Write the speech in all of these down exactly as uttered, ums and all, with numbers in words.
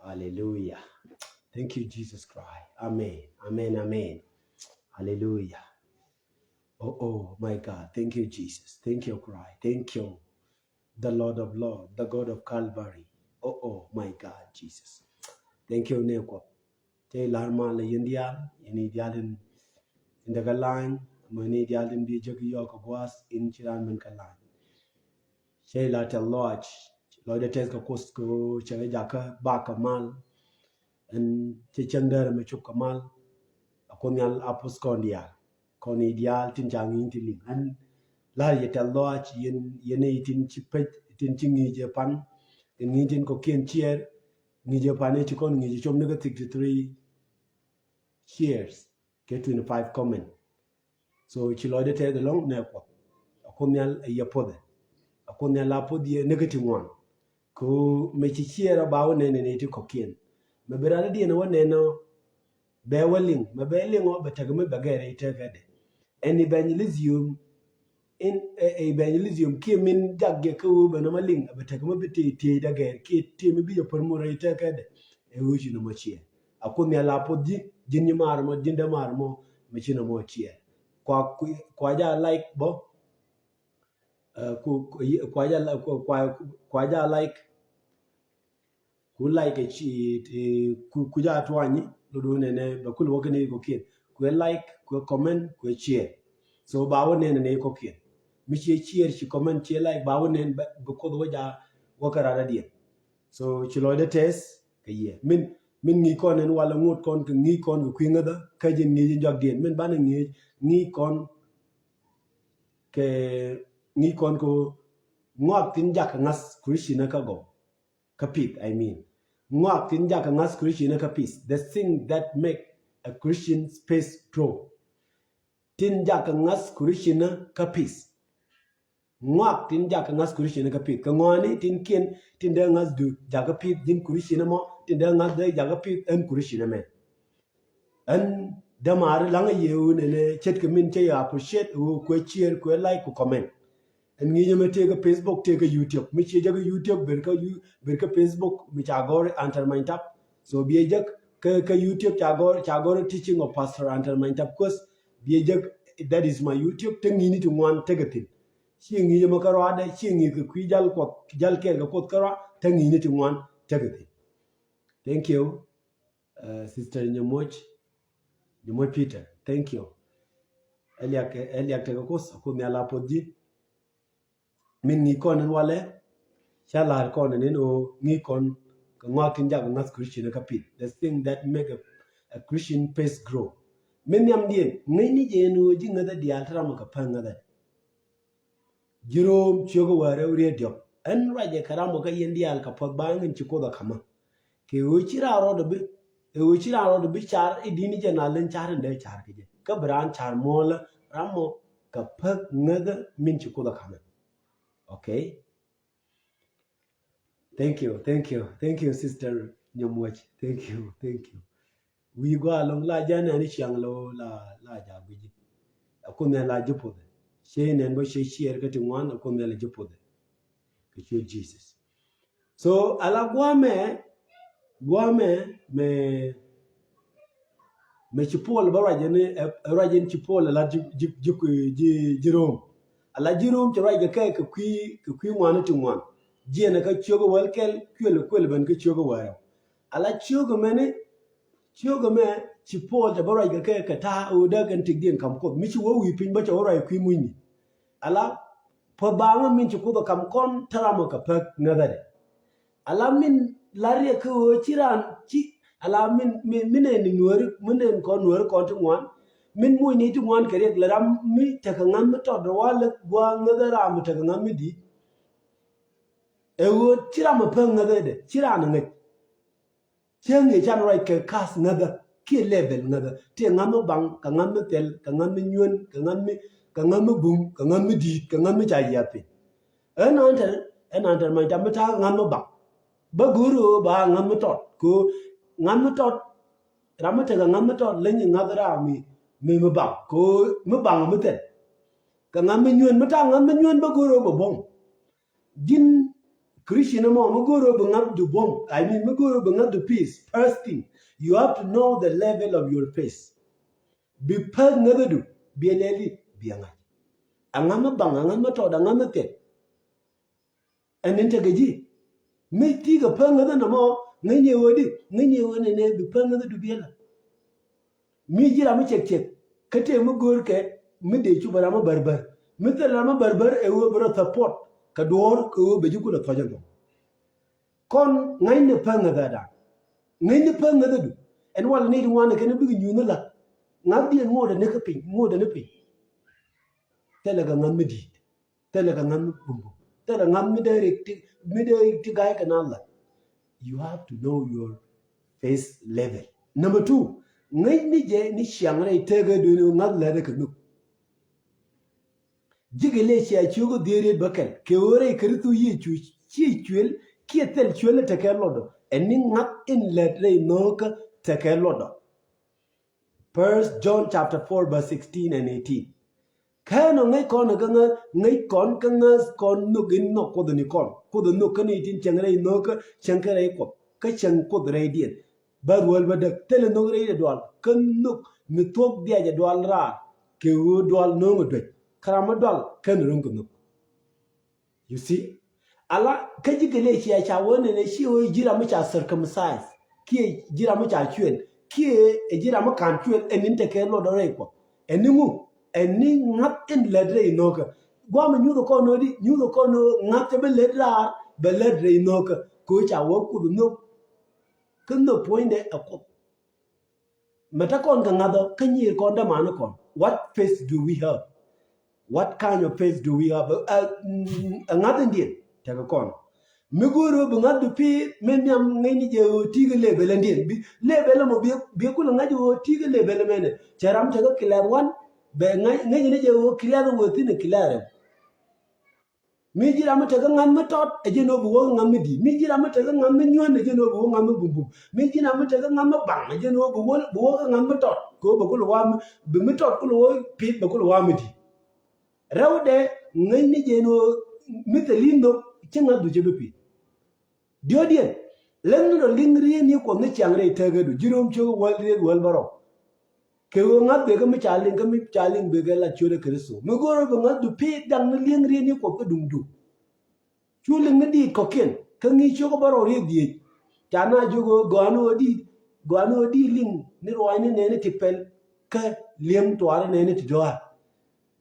Hallelujah. Thank you, Jesus Christ. Amen. Amen. Amen. Hallelujah. Oh, oh, my God. Thank you, Jesus. Thank you, Christ. Thank you, the Lord of Lords, the God of Calvary. Oh, oh, my God, Jesus. Thank you, Nekwa. Tɛ lar mal yɛn dial, yɛn dial in, in daga line, mɛ ni dial in bi jek yɔk guas in ci ran min ka line. Cɛ la tɛ lɔc, lɔc de tɛth ka kus ko cɛ jakä bak ka mal. Ɛn cɛ cɛn dɛr mɛ cop ka mal. A kun yal a pus kɔn dial. Kɔn i dial tin ca ŋi̱i̱n ti liŋ. Ɛn lar yɛ tɛ lɔc yɛn, yɛn i tin ci pec, tin ci ŋi̱i̱c ɛ pan. Tin ŋi̱i̱c tin kɔ kiɛn ciɛɛr. Ŋi̱i̱c ɛ pan i ci kɔn ŋi̱i̱c ɛ cop ni kä sixty three shares kɛ twenty five comment. So ci lɔcdɛ tɛth ɛlɔ̱ŋ nɛ Kuɔth. A Kuoth Nhial ɛ yɛ puɔthɛ. A Kuoth Nhial a puɔth yɛ ni kä ti ŋuan. Kɛ ɣöö mɛ ci ciɛɛr a ba wä nɛn ni ti kɔ̱kiɛn. Mɛ bi ran diɛn wä nɛn ɔ bɛ wä liŋ, mɛ bɛ liŋ ɔ bɛ tek mi bɛ gɛr i̱ tekɛ dɛ. Ɛn evangelism in, ɛ, ɛ evangelism kiɛ min jak jɛ kä ɣöö bɛ nɔmɔ liŋ, ɛ bɛ tek mi bi tëë tëë dɛ gɛr kiɛ tëë mi bi jɛ pär mur i̱ tekɛ dɛ. Ɛ ɣöö ci nɔmɔ ciɛ. A Kuoth Nhial a puɔth ji̱, ji̱n nyi maar mɔ, ji̱n dee maar mɔ, mi ci nɔmɔ ciɛ. Kua, kua ja like bɔ. Ɛ, ku, ku, kua ja, kua, kua, kua ja like. Ku like ɛ ci, ti, ku, ku ja tuany, lo do nɛnɛ, bɛ kul wä kɛ ni kɔ̱kiɛn. Ku ɛ like, ku ɛ comment, ku ɛ share. So ba wä nɛnɛ ni kɔ̱kiɛn. Mi ci share, ci comment, ci like, ba wä nɛn, bɛ, bɛ Kuoth wä ja, wä kɛ rat adiɛn. So ci lɔcdɛ tɛth kɛ yɛ. Min, min ŋi̱i̱c kɔn ɛn walɛ ŋot kɔn kɛ ŋi̱i̱c kɔn kɛ kui̱ ŋäthä, kä ji̱n ŋi̱i̱c in jɔakdiɛn. Min banɛ ŋi̱i̱c, ŋi̱i̱c kɔn kɛ, ŋi̱i̱c kɔn kɛ ŋɔak tin jakä ŋa̱th Christian kä gɔw. Kä pith, I mean. Ŋɔak tin jakä ŋa̱th Christian kä pith. The thing that make a Christian faith grow. Tin jakä ŋa̱th Christian kä pith. Ŋɔak tin jakä ŋa̱th Christian kä pith. Kɛ ŋɔaani tin kiɛn tin dee ŋa̱th du jakä pith ji̱n Christian mɔ, tin dee ŋa̱th dee jakä pith ɛn Christian mɛ. Ɛn dämaari laŋä yɛ ɣöö nɛnɛ ce̱tkɛ min cä yɛ appreciate ɣöö kuɛ share, kuɛ like, ku comment. Ɛn ŋi̱i̱cä mɛ tëë kä Facebook, tëë kä YouTube. Mi ciɛ jɛ kä YouTube, ber kä You-, ber kä Facebook, mi ca gɔ̱r Anter Many Tap. So biɛ jek kä, kä YouTube ca gɔ̱r, ca gɔ̱r Teaching of Pastor Anter Many Tap Kueth. Biɛ jek, that is my YouTube. Te ŋi̱i̱cni ti ŋuan tekɛ thi̱n. Ciɛ ŋi̱i̱cä mɛ kä ruaadɛ, ciɛ ŋi̱i̱c kɛ kui̱ jal Kuɔth, jal kɛɛl kɛ Kuoth kä ruaad, te ŋi̱i̱cni ti ŋuan tekɛ thi̱n. Thank you. Uh, Sister Nyamuɔc, Nyamuɔc Peter, thank you. Ɛ liak, ɛ liak tekɛ Kuoth, a Kuoth Nhial a puɔth ji̱. Min ŋi̱i̱c kɔn ɛn walɛ, ca la̱r kɔn ɛn ɛn ɣöö ŋi̱i̱c kɔn kɛ ŋɔak tin jakä ŋa̱th Christian kä pith. The thing that make a, a Christian faith grow. Min nhiamdiɛn, ŋäcni jɛ ɛn ɣöö ji̱ ŋäthä diaal te ram ɔ kɛ päk ŋäthä. Ji̱ Rom ciökä wäl rɛw riet diɔ̱k. Ɛn ruacɛ kɛ ram ɔ kä yɛn diaal kɛ puɔth ba ŋin ci Kuoth ɛ ka̱mä. Kɛ ɣöö ci raan rɔɔdɛ bi, kɛ ɣöö ci raan rɔɔdɛ bi car i̱ di̱t ni jɛ na leny car in dee car kɛ jɛ. Kä bi raan car muɔ̱ɔ̱lä ram ɔ kɛ päk ŋäthä min ci Kuoth ɛ ka̱mä. Okay. Thank you, thank you, thank you, Sister Nyamuɔc. Thank you, thank you. Wi̱i̱ gɔaa ɛlɔ̱ŋ la jɛ nɛn i̱ ciaŋ lo la, la ja gui̱ci. A Kuoth Nhial la ji̱ puɔthɛ. Ciɛ nɛn bä ciɛ share kä ti ŋuan, a Kuoth Nhial la ji̱ puɔthɛ. Kɛ ciöt Jesus. So, ala guamɛ, guamɛ, mɛ, mɛ ci Paul bä ruac ɛn, ɛ, ruac ɛn ci Paul ala ji̱, ji̱, ji̱, ji̱, ji̱ Rom. Ala ji̱ Rom ci ruac kɛ kɛ, kɛ kui̱, kɛ kui̱ ŋuan ti ŋuan. Jiɛn ɛ kä ciökä wäl kɛl, kuël, kuël ben kä ciökä wäl rɛw. Ala ciökä mɛni, ciökä mɛ ci Paul cɛ bä ruac kɛ kɛ, kɛ ta̱a̱ ɣöö dee kɛn tëkdiɛn ka̱m Kuoth. Mi ci wä wi̱i̱ piny bä cɛ wä ruac kui̱ mucni. Ala puɔth baaŋä min ci Kuoth ɛ ka̱m kɔn te ram ɔ kɛ päk ŋäthädɛ. Ala min la riɛk kä ɣöö ci raan ci, ala min, min, min ɛn nuääri, min ɛn kɔn nuääri kɔn ti ŋuan. Min mucni ti ŋuan kɛ riɛk lɛ ram mi tekɛ ŋa̱th mi tɔt rɛ wa lɛ gua̱a̱ ŋäthä ram mi tekɛ ŋa̱th mi di̱i̱t. Ɛ ɣöö ci ram ɛ päk ŋäthädɛ, ci raan ɛ ŋäc. Cäŋ yɛ can ruac kɛ ka̱th ŋäthä kiɛ level ŋäthä. Tëë ŋa̱th mi baŋ, kɛ ŋa̱th mi thil, kɛ ŋa̱th mi nyuän, kɛ ŋa̱th mi, kɛ ŋa̱th mi bum, kɛ ŋa̱th mi di̱i̱t, kɛ ŋa̱th mi ca yiath piny. Ɛn Anter, ɛn Anter Many Tap mi ta̱a̱ ŋa̱th mi baŋ. Bä go̱o̱r ɣöö ba ŋa̱th mi tɔt. Kɛ ɣöö ŋa̱th mi tɔt, ram mi tekɛ ŋa̱th mi tɔt leny ŋa̱th ram mi, mi, mi baŋ. Kɛ ɣöö mi baŋ mi thil. Kɛ ŋa̱th mi nyuän, mi ta̱a̱ ŋa̱th mi nyuän bä go̱o̱r ɣöö bɛ buɔ̱ŋ. Ji̱n Christian ɛmɔ, mi go̱o̱r ɣöö bi ŋa̱thdu buɔ̱m, I mean, mi go̱o̱r ɣöö bi ŋa̱thdu peace, first thing, you have to know the level of your faith. Bi päth ŋäthädu, bi ɛ lɛli, bi ɛ ŋa̱c. Ɛ ŋa̱th mi baŋ, ɛ ŋa̱th mi tɔt, ɛ ŋa̱th mi thil. Ɛn in tekɛ ji̱. Mi ti̱i̱ kɛ päth ŋäthä nɔmɔ, ŋäcni ɣöö di, ŋäcni ɣöö nɛnɛ bi päth ŋäthädu bi ɛ la̱t. Mi ji̱ ram mi cɛk cɛk, kä tëë mi görkɛ, mi dee cu bɛ ram mi bärbär. Mi thil ram mi bärbär ɛ ɣöö bɛ rɔ support kɛ duɔ̱ɔ̱r kɛ ɣöö bɛ ji̱ kulɛ thɔc ɛn thɔ̱. Kɔn ŋäcni päth ŋäthädan. Ŋäcni päth ŋäthädu. Ɛn walɛ ni ti ŋuan kɛn bikɛ nyuuth ni la̱t. Ŋa̱thdiɛn ŋot ɛ ni kä piny, ŋot ɛ ni piny. Thilɛ kɛ ŋa̱th mi di̱i̱t. Thilɛ kɛ ŋa̱th mi bumbum. Thilɛ ŋa̱th mi dee rik ti, mi dee rik ti ga̱a̱c kɛ na la̱t. You have to know your faith level. Number two, ŋäcni jɛ ni ciaŋ rɛy tekä duëëni ŋa̱th lätdɛ kɛ nhök. Ji̱ Gɛlɛcia ciök dhieec riet bäkɛl, kɛ ɣöö rɛy Kritho Yecu /ciɛ cuël, kiɛ thil cuël tekɛ luɔtdɔ, ɛ ni ŋa̱th in lät rɛy nhökä tekɛ luɔtdɔ. First John chapter four verse sixteen and eighteen. Kä ɛnɔ ŋäc kɔn kä ŋäth, ŋäc kɔn kä ŋäth kɔn nhök in nhɔk Kuoth ni kɔn. Kuoth nhök kä ni tin cieŋ rɛy nhökä, cieŋ kä rɛy Kuɔth, kä cieŋ Kuoth rɛydiɛn. Bäth wäl bädäk, thilɛ nhök rɛydɛ dual, kä nhök mi thuɔ̱k diac ɛ dual raar, kɛ ɣöö dual no̱o̱ŋ ɛ duec. Kä ram mi dual kɛn ro̱ŋ kɛ nhök. You see? Ala kä ji̱ Gɛlɛcia ca wä nɛnɛ /ciɛ wä ji̱ ram mi ca circumcise, kiɛ ji̱ ram mi ca cuël, kiɛ ɛ ji̱ ram mi /ka̱n cuël, ɛn in tekɛ luɔtdɔ rɛy Kuɔth. Ɛn ni ŋu? Ɛn ni ŋa̱th in lät rɛy nhökä. Guamɛ nyuuth kɔn ɣöö di, nyuuth kɔn ɣöö ŋa̱th cɛ bi lät raar, bɛ lät rɛy nhökä. Kɛ ɣöö ca wä Kuoth nhök. Kä nhök puɔ̱nydɛ ɛ Kuoth. Mɛ te kɔn kɛ ŋa̱thä kä nyiir kɔn dämanikɔn. What faith do we have? What kind of faith do we have? Ɛ, ɛ, mm, ɛ ŋa̱th in diɛn tekɛ kɔn. Mi go̱o̱r ɣöö bi ŋa̱thdu pi̱i̱th, min nhiam ŋäcni jɛ ɣöö ti̱i̱ kɛ level in diɛn. Bi, level ɛmɔ bi, bi kulɛ ŋa̱c ɣöö ti̱i̱ kɛ level ɛmɛnɛ. Cɛ ram tekɛ class one, bɛ ŋa̱c, ŋäcni jɛ ɣöö class ɛ wee thi̱n ɛ class ɛmɔ. Mi ji̱ ram mi tekɛ ŋa̱th mi tɔt, ɛ jɛn ɣöö bi wä ŋa̱th mi di̱i̱t. Mi ji̱ ram mi tekɛ ŋa̱th mi nyuän, ɛ jɛn ɣöö bi wä ŋa̱th mi bumbum. Mi ji̱ ram mi tekɛ ŋa̱th mi baŋ, ɛ jɛn ɣöö bi wä, bi wä ŋa̱th mi tɔt. Kɛ ɣöö bɛ kulɛ wa mi, bi mi tɔt kulɛ wä pi̱th, bɛ kulɛ wa mi di̱i̱t. Rɛwdɛ ŋäcni jɛn ɣöö mi thil in nhök, /ci ŋa̱thdu cɛ bi pi̱th. Diɔ̱ɔ̱kdiɛn, lätni rɔ liŋ riet ni Kuɔth ni ciaŋ rɛy tekädu. Ji̱ Rom ciök wäl riet wäl bärɔw. Kɛ ɣöö ŋa̱th bëë kä mi ca liŋ, kä mi ca liŋ bëë kɛ la ciötdɛ Kritho. Mi go̱o̱r ɣöö bi ŋa̱thdu pi̱i̱th, da̱ŋ ni liŋ riet ni Kuɔth kä duŋdu. Cu liŋ ni diit kɔ̱kiɛn kä Ŋi̱i̱c ciök bärɔw riet dhieec. Ca na jiök ɣöö gɔaa ni ɣöö diit, gɔaa ni ɣöö diit liŋ ni ruaacni nɛɛni ti pɛl kä li̱eŋ tuaari nɛɛni ti dɔ̱a̱r.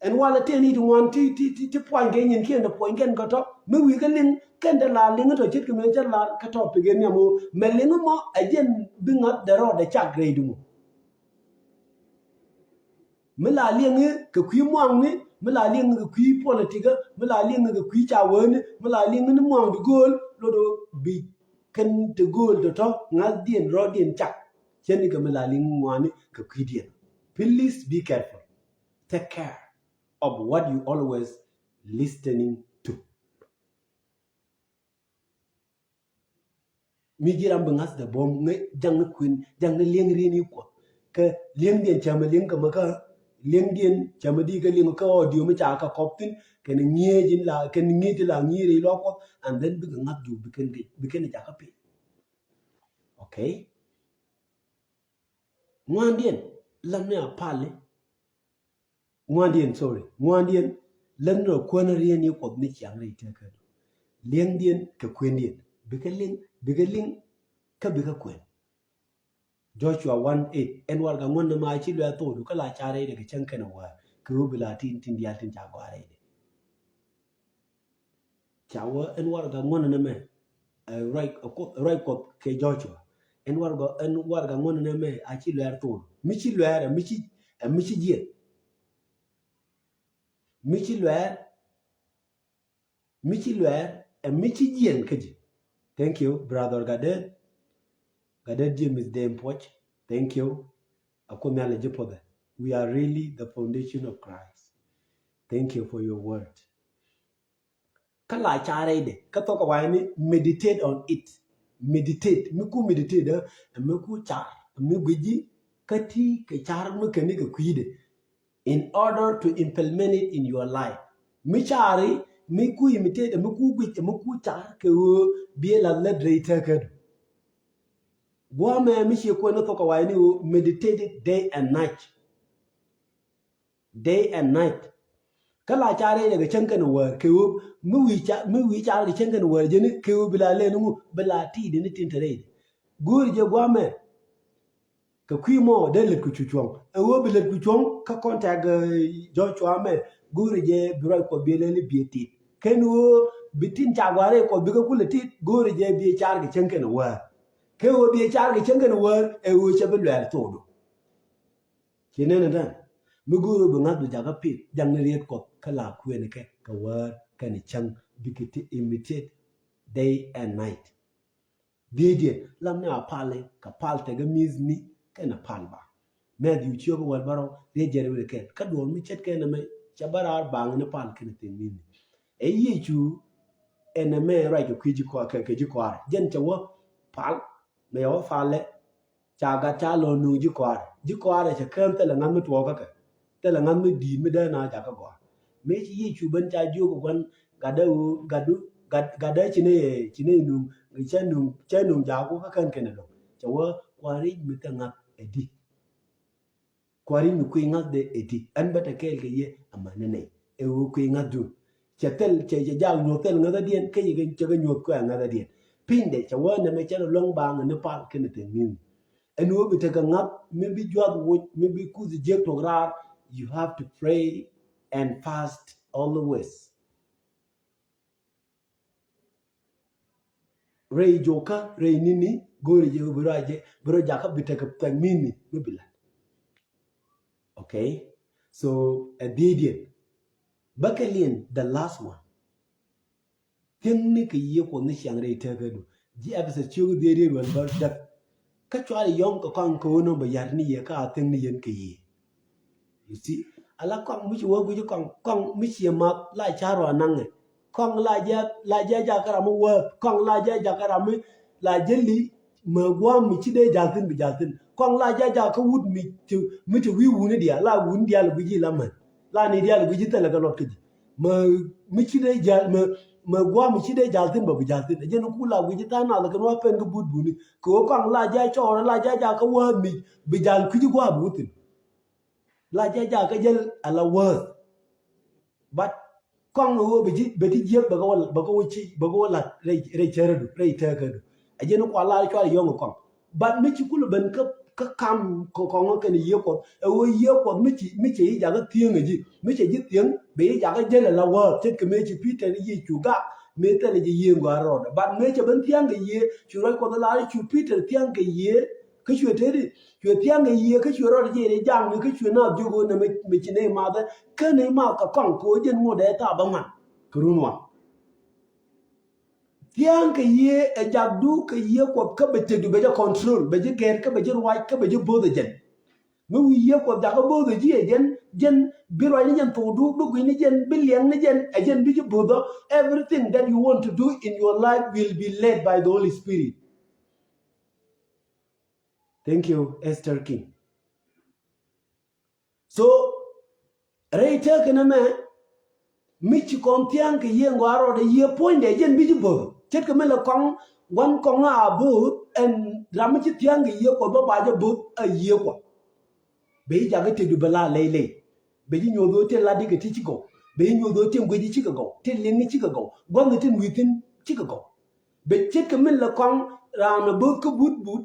Ɛn walɛ tëë ni ti ŋuan ti, ti, ti, ti puany kɛ nyinkiɛn, ti puɔny kɛn kɛ tɔ̱. Mi wi̱i̱ kä liŋ kɛn te la liŋ tɔ̱ ce̱tkɛ mëë cä la kä tɔ̱ pikɛ nhiam ɣöö mɛ liŋ mɔ ɛ jɛn bi ŋa̱th dɛ rɔɔdɛ cak rɛydu mɔ. Mi la liŋ kɛ kui̱ muaŋni, mi la liŋ kɛ kui̱ politikä, mi la liŋ kɛ kui̱ ca wääni, mi la liŋ ni muaŋ ti gööl, lot ɣöö bi kɛn ti gööl tɔ̱tɔ̱ ŋa̱thdiɛn rɔɔdiɛn cak. Cä ni kɛ mi la liŋ ŋuani kɛ kui̱diɛn. Please be careful. Take care of what you always listening to. Mi ji̱ ram bi ŋa̱thdɛ buɔ̱m, ŋäc, jaŋni kuën, jaŋni li̱eŋ ri̱n i̱ Kuɔth. Kä li̱eŋdiɛn cämɛ li̱eŋ kä mäkä, li̱eŋdiɛn cämɛ di kä li̱eŋ kä audio mi ca kɛ kɔp thi̱n, kɛn ŋi̱eec in la, kɛn ŋi̱eec ti la ŋi̱eec rɛy luaak Kuɔth, and then bikɛ ŋa̱th juu, bikɛn kɛ, bikɛn jakä piny. Okay? Ŋuandiɛn, lam ni a pali. Ŋuandiɛn, sorry. Ŋuandiɛn, lätni rɔ kuäär ri̱n i̱ Kuɔth ni ciaŋ rɛy tekädu. Li̱eŋdiɛn kɛ kuëndiɛn. Bikɛ liŋ, bikɛ liŋ, kä bikɛ kuɛn. Joshua one eight, ɛn warɛgak ŋuɔ̱tni mɛ a /ci luɛɛr thokdu, kä la car rɛydɛ kɛ cäŋ kɛnɛ wäär, kɛ ɣöö bi la tin, tin diaal tin ca gɔaa rɛydɛ. Ca wä ɛn warɛgak ŋuɔ̱tni mɛ, ɛ, ruac, ɛ, Kuoth, ruac Kuɔth kɛ Joshua. Ɛn warɛgak, ɛn warɛgak ŋuɔ̱tni mɛ a /ci luɛɛr thokdu. Mi ci luɛɛr, ɛ mi ci, ɛ mi ci jiɛn. Mi ci luɛɛr, mi ci luɛɛr, ɛ mi ci jiɛn kä ji̱. Thank you, brother Gadet. Gadet James Deng Puɔc. Thank you. A Kuoth Nhial a ji̱ puɔthɛ. We are really the foundation of Christ. Thank you for your word. Kä la car rɛydɛ, kä thok kɛ wa̱a̱ ni meditate on it. Meditate. Mi ku meditate, ɛ, ɛ mi ku car, ɛ mi guic ji̱, kä ti kɛ car mi kɛn ni kɛ kui̱dɛ. In order to implement it in your life. Mi cari, Mi ku imitate, mi ku guic, mi ku car kɛ ɣöö biɛ lath lät rɛy tekädu. Guamɛ mi ciɛ kuɛn ni thok kɛ wayni ɣöö meditate it day and night. Day and night. Kä la car rɛy kɛ cäŋ kɛn wäär kɛ ɣöö mi wi̱i̱ ca, mi wi̱i̱ car kɛ cäŋ kɛn wäär jɛn kɛ ɣöö bi la lɛn ŋu bi la ti̱i̱t ni tin te rɛy. Go̱o̱ri jɛ guamɛ. Kɛ kui̱ mɔ dee lät ku cu cuɔ̱ŋ. Ɛ ɣöö bi lät ku cuɔ̱ŋ kä contact, eh, Joshua mɛ. Go̱o̱ri jɛ bi ruac Kuɔth bi lɛli biɛ tit. Kɛn ɣöö bi tin ca gua̱a̱r rɛy Kuɔth bikɛ kulɛ tit, go̱o̱ri jɛ bi car kɛ cäŋ kɛn wäär. Kɛ ɣöö bi car kɛ cäŋ kɛn wäär, ɛ ɣöö cɛ bi luɛɛr thokdu. Ci nɛn ɛ dan. Mi go̱o̱ri bi ŋa̱th bi jakä pit, jaŋni riet Kuɔth kä la kuɛn kɛ, kɛ wäär kɛn cäŋ bikɛ ti imitate day and night. Dhiecdiɛn, lam ni a pal i̱, kɛ pal tekɛ mi̱thni kɛnɛ pal ba. Mɛth yu ciök wäl bärɔw, riec jɛn wi̱i̱ kɛl. Kä duɔ̱ɔ̱r mi ce̱tkɛ nɛmɛ, cɛ bä raar baŋ ni pal kɛnɛ thi̱n mi̱thni. Ɛ Yecu, ɛn ɛmɛ ruac kɛ kui̱ ji̱ kɔaar, kɛ, kɛ ji̱ kɔaar. Jɛn cɛ wä pal, mɛ yɛ wä palɛ, ca gat ca lɔ nuŋ ji̱ kɔaar. Ji̱ kɔaar ɛ cɛ kään thilɛ ŋa̱th mi tuɔɔkä kɛ. Thilɛ ŋa̱th mi di̱i̱t mi dee na jakä gɔaa. Mëë ci Yecu ben ca jiök ɛ gua̱n gatdä ɣöö gatdu, gat, gatdä ci ni, ci ni nuŋ, cä nuŋ, cä nuŋ jaku kä kän kɛn ɛ lo̱ŋ. Cɛ wä kua̱r i̱ mi thil ŋa̱th ɛ di. Kua̱r i̱ mi kui̱ ŋa̱thdɛ ɛ di. Ɛn bä te kɛɛl kɛ yɛ amäni nɛy. Ɛ ɣöö kui̱ ŋa̱thdun. Cɛ thil, cɛ, cɛ jaak nyuɔ̱th thil ŋäthädiɛn, kä yɛ kɛ, cɛ kɛ nyuɔ̱th kuɛ ŋäthädiɛn. Pi̱nydɛ, cɛ wä nɛmɛ cɛ rɔ luäŋ baaŋ ni pal kɛnɛ thil mi̱th. Ɛn ɣöö bi tekɛ ŋa̱th mi bi juath woc, mi bi kuth jiäk tuɔk raar, you have to pray and fast always. Rɛy jokä, rɛy nini, go̱o̱ri jɛ bi rɔ jɛ, bi rɔ jakä bi tekɛ thil mi̱thni mi bi la̱t. Okay? So, ɛ dhiecdiɛn. Bä kɛ liɛn, the last one. Thiäŋni kɛ Yiëë Kuɔth ni ciaŋ rɛy tekädu. Ji̱ Ɛpɛthɛth ciök dhiecdiɛn ruɔ̱n bä däk. Kä cɔal i̱ yɔ̱ŋ kɛ kɔaŋ kɛ ɣöö nɔmɔ bɛ ya̱r ni yɛ kä a thiäŋni yɛn kɛ Yiëë. You see? Ala kɔaŋ mi ci wä gui̱ci kɔaŋ, kɔaŋ mi ci math la ca̱r rɔ anaŋɛ. Kɔaŋ la jɛ, la jɛ jakä ram mi wäth. Kɔaŋ la jɛ jakä ram mi la jɛ li. Mɛ gua̱a̱m mi ci dee ja̱l thi̱n bi ja̱l thi̱n. Kɔaŋ la jɛ jakä wut mi ci, mi ci wi̱i̱ wuni diaal, la wuni diaal gui̱ci la män. La ni diaal gui̱ci thilɛ kɛ luɔt kä ji̱. Mɛ, mi ci dee ja̱l, mɛ, mɛ gua̱a̱m mi ci dee ja̱l thi̱n bä bi ja̱l thi̱n. Ɛ jɛn ku la gui̱ci tha̱a̱ŋ nath kɛ ni wä pɛn kä but buni. Kɛ ɣöö kɔaŋ la jɛ cɔɔr, la jɛ jakä wäth mi bi ja̱l kui̱ci gua̱a̱m bi wä thi̱n. La jɛ jakä jäl ala wäth. But kɔaŋ ɣöö bɛ ji̱, bɛ ti jiäk bɛ kɛ wä, bɛ kɛ wä ci, bɛ kɛ wä la̱t rɛy, rɛy cärädu, rɛy tekädu. Ɛ jɛn kua lar cɔal i̱ yɔ̱ŋ kɔaŋ. But mi ci kulɛ ben kä, kä kam kɛ kɔaŋ kɛnɛ Yiëë Kuɔth. Ɛ ɣöö Yiëë Kuɔth mi ci, mi cɛ ji̱ jakä thiäŋ ɛ ji̱. Mi cɛ ji̱ thiäŋ, bɛ ji̱ jakä jäl ala wäth. Ce̱tkɛ mëë ci Peter ni Yecu gak. Mëë thilɛ jɛ Yiëë ŋɔaar rɔɔdɛ. But mëë cɛ ben thia̱ŋ kɛ Yiëë, cu ruac Kuɔth lar cu Peter thia̱ŋ kɛ Yiëë. Kä cuɛ teti, cuɛ thia̱ŋ kɛ Yiëë, kä cuɛ rɔɔdɛ jɛ rɛy jaŋni, kä cuɛ naath jiök ɣöö nɛmɛ, mɛ ci nɛy mathɛ, kä nɛy math kɛ kɔaŋ, kɛ ɣöö jɛn ŋot ɛ thaap bä ŋuan. Kɛ run wan. Thia̱a̱ŋ kɛ Yiëë ɛ jakdu kɛ Yiëë Kuɔth kä bɛ tëkdu bɛ jɛ control, bɛ ji̱ gɛr, kä bɛ ji̱ ruac, kä bɛ ji̱ bo̱o̱th ɛ jɛn. Mi wi̱i̱ Yiëë Kuɔth jakä bo̱o̱th ɛ ji̱ ɛ jɛn, jɛn bi ruac ni jɛn thokdu, bi guic ni jɛn, bi liɛŋ ni jɛn, ɛ jɛn bi ji̱ bo̱o̱th ɔ. Everything that you want to do in your life will be led by the Holy Spirit. Thank you, Esther King. So, rɛy tëëkɛ nɛmɛ, mi ci kɔn thia̱a̱ŋ kɛ Yiëë ŋɔaar rɔɔdɛ, Yiëë puɔ̱nydɛ jɛn bi ji̱ bo̱o̱th. Ce̱tkɛ mi lɛ kɔaŋ, gua̱n kɔaŋ a bo̱o̱th, ɛn ram mi ci thia̱a̱ŋ kɛ Yiëë Kuɔth bä ba jɛ bo̱o̱th a Yiëë Kuɔth. Bɛ ji̱ jakä tëkdu bɛ la lɛy lɛy. Bɛ ji̱ nyuɔ̱th ɣöö tin latdi kɛ ti ci gɔw. Bɛ ji̱ nyuɔ̱th ɣöö tin guici cikɛ gɔw. Tin liŋi cikɛ gɔw. Gua̱thni tin wi̱i̱ thi̱n cikɛ gɔw. Bɛ ce̱tkɛ min lɛ kɔaŋ raan ɛ bo̱o̱th kä but but.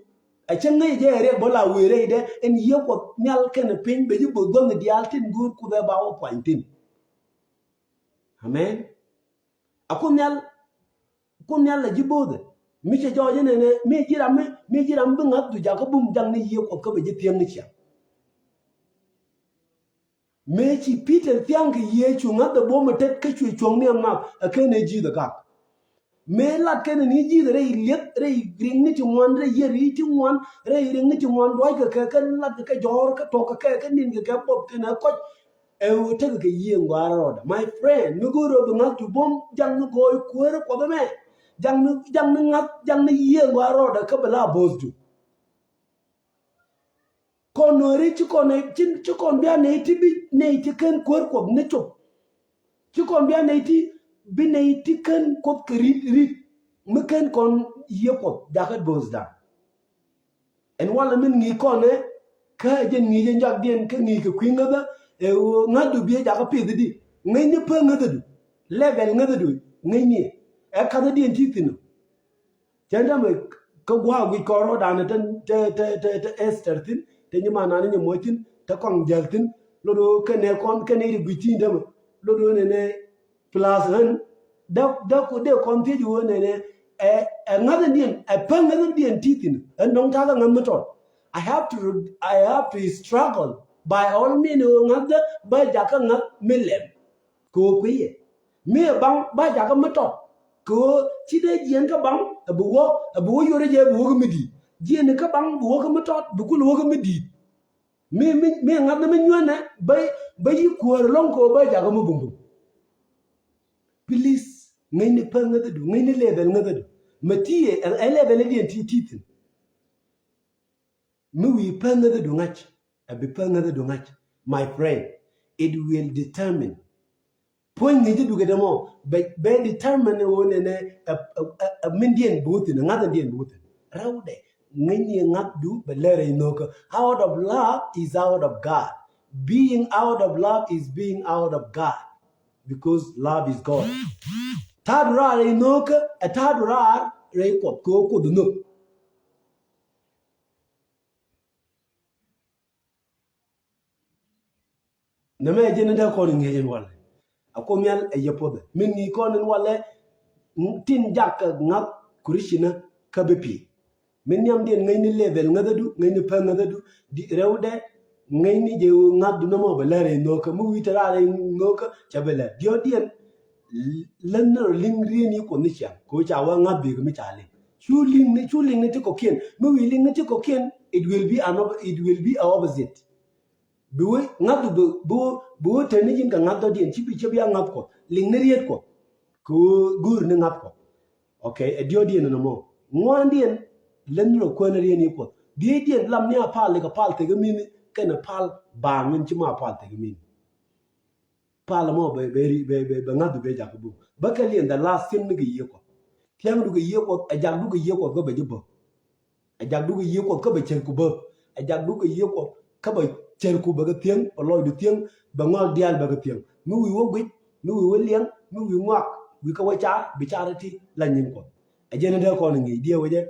A cä ŋäc jɛ ɛ riɛk bä la wëë rɛydɛ ɛn Yiëë Kuɔth nhial kɛnɛ piny, bɛ ji̱ bo̱o̱th gua̱thni diaal tin go̱o̱r Kuoth ɛ ba wä puany thi̱n. Amen. A Kuoth nhial, Kuoth nhial la ji̱ bo̱o̱thɛ. Mi cɛ jɔɔc inɛnɛ, mi ji̱ ram mi, mi ji̱ ram bi ŋa̱thdu jakä bum jaŋni Yiëë Kuɔth kä bɛ ji̱ thiäŋni ciaŋ. Mëë ci Peter thia̱a̱ŋ kɛ Yiëë cu ŋa̱th ɛ buɔ̱m ɛ tet kä cuɛ cuɔ̱ŋ ni ɛn ŋa̱th ɛ ken ɛ ji̱th ɛ gak. Mëë lat kɛn ɛ ni ji̱th rɛy lieth, rɛy riŋni ti ŋuan, rɛy yiëri ti ŋuan, rɛy riŋni ti ŋuan, dua̱ckɛ kɛ, kɛ latkɛ kɛ jɔ̱ɔ̱r, kɛ tuɔ̱kkɛ kɛ, kɛ ninkɛ kɛ buɔth kɛn ɛ kɔc. Ɛ ɣöö tekɛ kɛ Yiëë ŋɔaar rɔɔdɛ. My friend, mi go̱o̱r ɣöö bi ŋa̱th cu buɔ̱m, jaŋni gɔɔy kuäärä Kuɔth ɛmɛ. Jaŋni, jaŋni ŋa̱th, jaŋni Yiëë ŋɔaar rɔɔdɛ kä bi la bo̱o̱thdu. Kɔn Nuääri ci kɔn, ci, ci kɔn bia nɛy ti bi, nɛy ti ken kuäär Kuɔth ni cop. Ci kɔn bia nɛy ti bi nɛy ti kän Kuoth kɛ ri̱t ri̱t mi kän kɔn yiëë Kuɔth jakä bo̱o̱thdan. Ɛn walɛ min ŋi̱i̱c kɔn ɛ kä jɛn ŋi̱i̱c ɛ nyɔakdiɛn kä ŋi̱i̱c kɛ kui̱ ŋäthä. Ɛ ɣöö ŋäthdu biɛ jakä pith di ŋäcni pek ŋäthädu, level ŋäthädu ŋäcni ɛ kathädiɛn ti thi̱n ɔ. Cɛ tämɛ kä gua̱a̱k guic kɔn rɔ̱dan te te te te Esther thi̱n, te nyimanani nyimuɔc thi̱n, te kɔaŋ jäl thi̱n. Lot ɣöö kɛnɛ kɔn kɛnɛ iti guic thi̱n tämɛ lot ɣöö nɛnɛ plus ɣän. Dee dee dee kɔn thiec ɣöö nɛnɛ ɛ ɛ ŋa̱thädiɛn ɛ pek ŋa̱thädiɛn ti thi̱n ɛn dɔ̱ŋ ta̱a̱ kä ŋa̱th mi tɔt. I have to I have to struggle by all means ɣöö ŋa̱thä bä jakä ŋa̱th mi lɛm. Kɛ ɣöö kui̱ yɛ mi ɛ baŋ ba jakä mi tɔt kɛ ɣöö ci dee jiɛn kä baŋ ɛ bi wä ɛ bi wä yorɛ jɛ bi wä kä mi di̱i̱t. Jiɛn kä baŋ bi wä kä mi tɔt bi kul wä kä mi di̱i̱t. Mi mi mi ŋa̱th ni mi nyuänɛ bä bä yi kuäär lɔ̱ŋ kɛ ɣöö bä jakä mi bumbum. Please ŋäcni pek ŋäthädu, ŋäcni level ŋäthädu. Mɛ ti ɛ ɛ level diɛn ti ti thi̱n. Mi wi̱i̱ pek ŋäthädu ŋa̱c ɛ bi pek ŋäthädu ŋa̱c. My friend, it will determine. Puɔ̱ny ŋi̱i̱cädu kɛ dämɔ bɛ bɛ determine ɣöö nɛnɛ ɛ ɛ ɛ mindiɛn bi wä thi̱n ɛ ŋa̱thädiɛn bi wä thi̱n. Rɛwdɛ ŋäcni ŋa̱thdu bɛ lär rɛy nhökä. Out of love is out of God. Being out of love is being out of God. Because love is God. Ta̱a̱du raar rɛy nhökä ɛ ta̱a̱du raar rɛy Kuɔth kɛ ɣöö Kuoth nhök. Nɛmɛ ɛ jɛn in dee kɔn in ŋi̱eec in walɛ. A Kuoth Nhial ɛ yɛ puɔthɛ min ŋi̱i̱c kɔn in walɛ. Tin jak kɛ ŋa̱th Christian kä bi pi̱i̱. Min nhiamdiɛn ŋäcni level ŋäthädu, ŋäcni pek ŋäthädu, di rɛwdɛ ŋäcni jɛ ɣöö ŋa̱thdu nɔmɔ bɛ lär in nhökä mi wi̱i̱ te raar in nhökä cɛ bɛ lär diɔ̱ɔ̱kdiɛn. Län ni rɔ liŋ rieni Kuɔth ni ciaŋ kɛ ɣöö ca wä ŋa̱th bek mi ca liŋ. Cu liŋ ni cu liŋ ni ti kɔ̱kiɛn mi wi̱i̱ liŋ ni ti kɔ̱kiɛn, it will be an op- it will be a opposite. Bi wee ŋa̱thdu bi bi bi wee teni ji̱n kɛ ŋa̱th dɔ̱diɛn ci bi cɛ bi a ŋa̱th Kuɔth liŋ ni riet Kuɔth. Kɛ ɣöö go̱o̱ri ni ŋa̱th Kuɔth. Okay, ɛ diɔ̱ɔ̱kdiɛn ɛn ɛmɔ. Ŋuandiɛn lät ni rɔ kuäär ni riet ni Kuɔth. Diecdiɛn lam ni a pal ikɛ pal thek imin kɛnɛ pal baaŋ in ci ma pal thek imin. Pal ɛmɔ bɛ bɛ bɛ bɛ ŋa̱th bɛ jakä bum bä kɛ liɛn the last thing ni kɛ yiëë Kuɔth. Thia̱ŋdu kɛ yiëë Kuɔth ɛ jakdu kɛ yiëë Kuɔth kä bɛ ji̱ bä. Ɛ jakdu kɛ yiëë Kuɔth kä bɛ cärku bä. Ɛ jakdu kɛ yiëë Kuɔth kä bɛ cärku bɛ kɛ thiäŋ bɛ lɔcdu thiäŋ bɛ ŋɔak diaal bɛ kɛ thiäŋ. Mi wi̱i̱ wä guic mi wi̱i̱ wä liɛŋ mi wi̱i̱ ŋɔak wi̱i̱ kä wä car bi car ti la nyin Kuɔth. Ɛ jɛn in dee kɔn in ŋi̱i̱c diɛ wecɛ.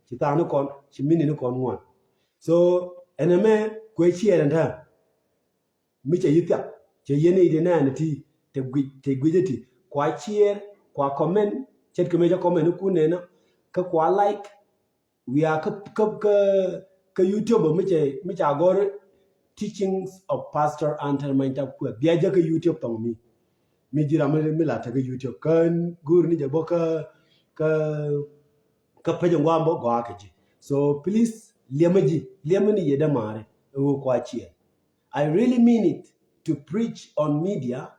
Ci tha̱a̱ŋ ni kɔn ci minit ni kɔn ŋuan. So ɛn ɛmɛ kuɛ ciɛɛr ɛn tääm. Mi cɛ yi thiak cɛ yɛn i̱ di nɛɛni ti te guic te guic iti kua share kua comment. Ce̱tkɛ mëë cä comment ikun nɛnä kä kua like. Wiaa kä kä kä kä YouTube mi cɛ mi ca gɔr Teachings of Pastor Anter Many Tap Kueth bia jɛ kä YouTube thɔŋ mi. Mi ji̱ ram mi la te kä YouTube kä go̱o̱r ni jɛ bä kä kä kä pec in guam bä gɔaa kɛ ji̱. So please liɛmä ji̱ liɛmä ni yɛ dämaari ɛ ɣöö kua share. I really mean it to preach on media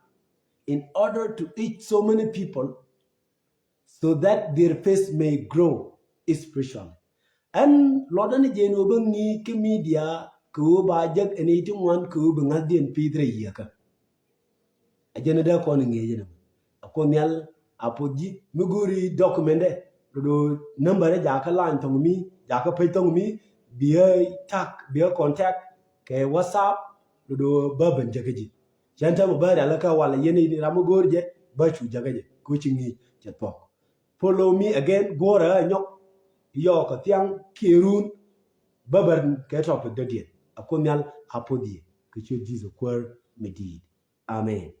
in order to reach so many people so that their faith may grow spiritually. Ɛn luɔtdä ni jɛn ɣöö bä ŋi̱i̱c kä media kɛ ɣöö ba jäk ɛn i̱ ti ŋuan kɛ ɣöö bi ŋa̱thdiɛn pi̱i̱th rɛy yieekä. Ɛ jɛn ɛ dee kɔn in ŋi̱eec ɛn ɛmɛ. Ɛ Kuoth Nhial a puɔth ji̱ mi go̱o̱ri document ɛ do̱do̱ number ɛ jakä line thɔŋ mi jakä pec thɔŋ mi. Biɛ tak biɛ contact kɛ WhatsApp do̱do̱ bä ben jäkä ji̱. Cɛn täämɛ bä rial kä walɛ yɛn in ram mi go̱o̱r jɛ bä cu jäkä jɛ kɛ ɣöö ci ŋi̱i̱c cɛ thuɔ̱k. Follow me again guɔ̱ɔ̱rɛ ɣä nyɔk. Yɔɔk kɛ thiaŋ kiɛ run bä bär kɛ topic dɔ̱diɛn. Ɛ Kuoth Nhial a puɔth yɛ kɛ ciöt Jesus Kuäär mi di̱i̱t. Amen.